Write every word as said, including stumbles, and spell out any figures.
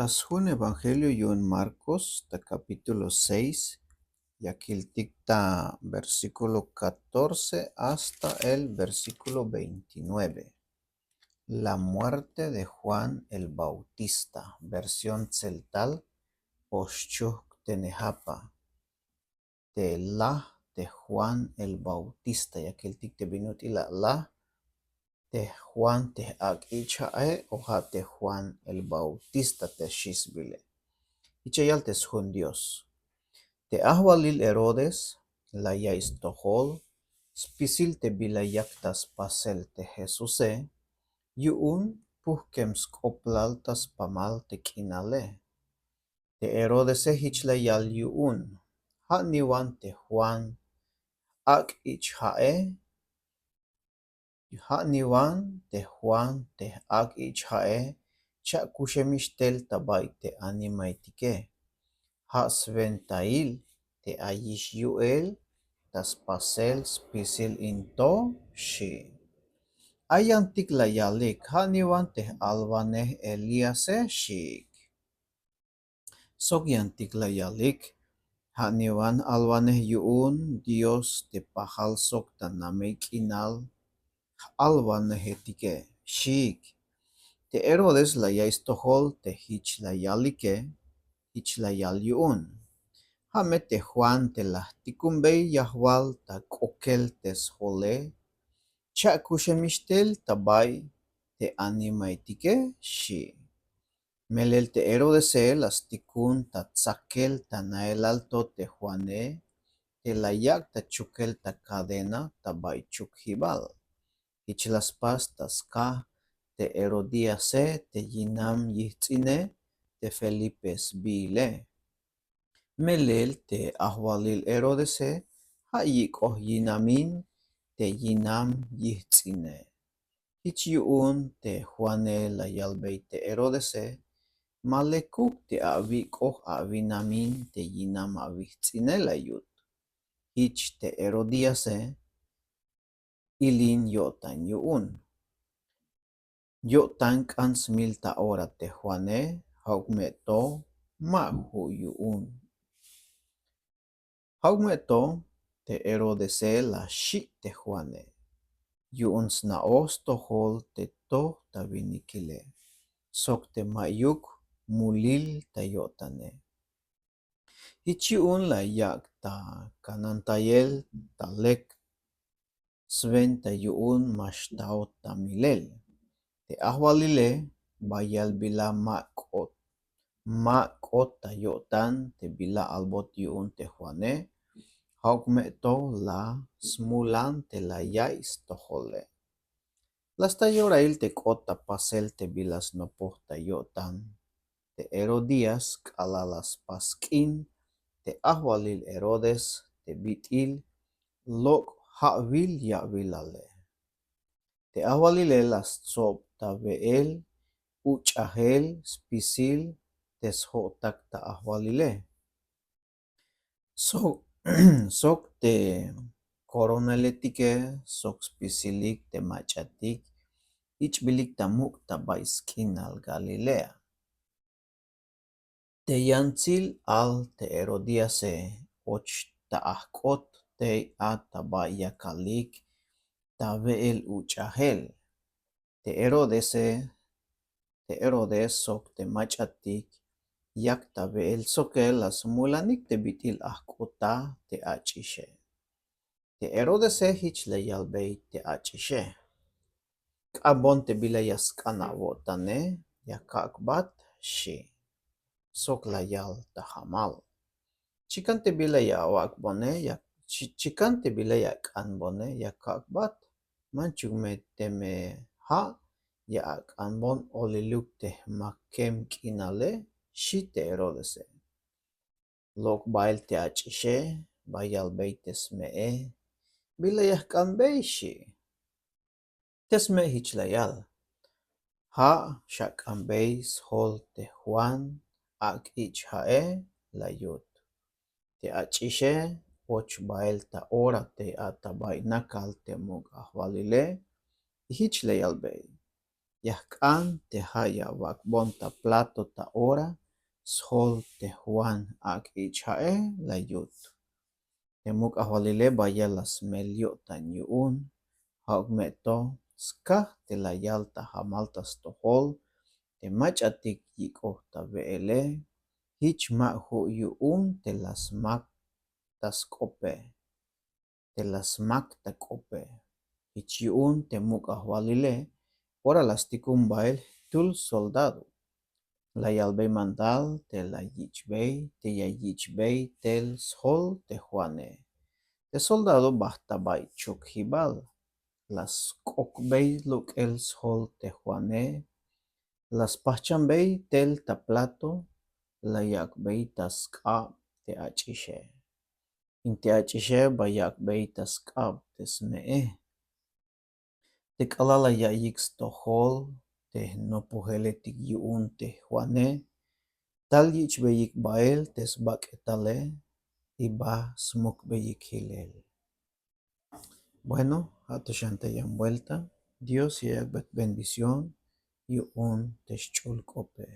Sjun evangelio yu'un Marcos ta capítulo seis, ya kiltik ta versículo catorce hasta el versículo veintinueve. La muerte de Juan el Bautista, versión tseltal, Oxchujk te Nejapa. Te laj te Juan el Bautista, ya kiltik te bin ut'il la laj te Juan te j-ak' ich' ja'e, o ja' te Juan el Bautista te xisbile. Jich ya yal te sjun Dios. Te ajwalil Herodes la ya'iy stojol spisil te bila yak ta spasel te Jesuse, yu'un pujkem sk'oplal ta spamal te k'inale. Te Herodese jich la yal yu'un: Ja' niwan te Juan j-ak' ich' ja'e, ja' niwan te Juan te j-ak' ich' ja'e, cha'kuxemix tel ta bay te animaetike. Ja' swentail te ayix yu'el ta spasel spisil in to, xi'. Ay yantik la yalik: Ja' niwan te j-alwanej Elíase, xiik. Sok yantik la yalik: Ja' niwan j-alwanej yu'un Dios te pajal sok ta namey k'inal j-alwanejetike, xiik. Te Herodes la ya'iy stojol te jich la yalike, jich la yal yu'un: Ja' me te Juan te la jtikunbey yajwal ta k'okel te sjole, cha'kuxemix tel ta bay te animaetike, xi'. Melel te Herodese la stikun ta tsakel ta naelal to te Juane, te la yak' ta chukel ta cadena ta bay chukjibal. Jich la spas ta skaj te Herodíase te yinam yijts'ine te Felipe sbiile. Melel te ajwalil Herodese ja' yik'oj yinamin te yinam yijts'ine. Jich yu'un te Juane la yalbey te Herodese: Ma lekuk te awik'oj awinamin te yinam awijts'ine, la yut. Jich te Herodíase ilin yo'tan yu'un. Yo'tan k'an smil ta ora te Juane, ja'uk me to ma ju' yu'un. Ja'uk me to te Herodese la xi' te Juane, yu'un sna'oj stojol te toj ta winikile sok te ma'yuk mulil ta yo'tane. Jich yu'un la yak' ta kanantayel ta lek swenta yu'un ma xtaot ta milel. Te ajwalile bayal bila ma k'ot, ma k'ot ta yo'tan te bila albot yu'un te Juane, ja'uk me to la smulan te la ya'iy stojole. La sta yorail te k'ot ta pasel te bila snopoj ta yo'tan te Herodías k'alal la spas k'in te ajwalil Herodes te bit'il lok' ja'wil ya'wilale. Te ajwalile la stsob ta we'el uch'ajel spisil te sjo'tak ta ajwalile. Sok, sok te koronaletike sok spisilik te mach'atik ich'bilik ta muk' ta bay sk'inal Galilea. Te yantsil al te Herodíase och ta ajk'ot tey a ta bay yakalik ta we'el uch'ajel. Te Herodese, te Herodes sok te mach'atik yak ta we'el soke la smulanik te bit'il ajk'ot ta te ach'ixe. Te Herodese jich la yalbey te ach'ixe: K'anbon te bila ya sk'an awo'tane, ya kak'bat, xi'. Sok la yal ta jamal: Chikan te bila ya awak'bone, ya, chi-, chikan te bila ya ak'anbone, ya kak'bat, manchuk me teme ja' ya ak'anbon oliluk te jmakem k'inale, xi' te Herodese. Lok' bael te ach'ixe, ba yalbey te sme'e: Bila ya jk'anbey, xi'. Te sme' jich la yal: Ja' xak'anbey sjol te Juan ak' ich' ja'e, la yut. Te ach'ixe och bael ta ora tey a ta bay nakal te muk' ajwalile, y jich la yalbey: Ya jk'an te ja' ya awak'bon ta plato ta ora sjol te Juan ak' ich' ja'e la yut. Te muk' ajwalile bayel la smel yo'tan yu'un. Ja'uk me to skaj te la yal ta jamal ta stojol te mach'atik yik'oj ta we'ele. Jich ma ju' yu'un te la smak ta sk'ope te la smak ta k'ope. Jich yu'un te muk' ajwalile ora la stikun bael jtul soldado. La yalbey mandal te la yich'bey te ya yich'bey tel sjol te Juane. Te soldado ba jta bay chokjibal. La sk'okbey lok'el sjol te Juane. La spajchanbey tel ta plato. La yak'bey ta sk'ab te ach'ixe. In te ach'ixe ba yak'bey ta sk'ab te sme'e. Te k'alal la ya'iyik stojol te jnopojeletik yu'un te Juane, tal yich'beyik bael te sbak'etale y ba smukbeyik jilel. Bueno, ja' to xan ta yan buelta. Dios ya yak'bey bendición yu'un te xch'ul k'ope.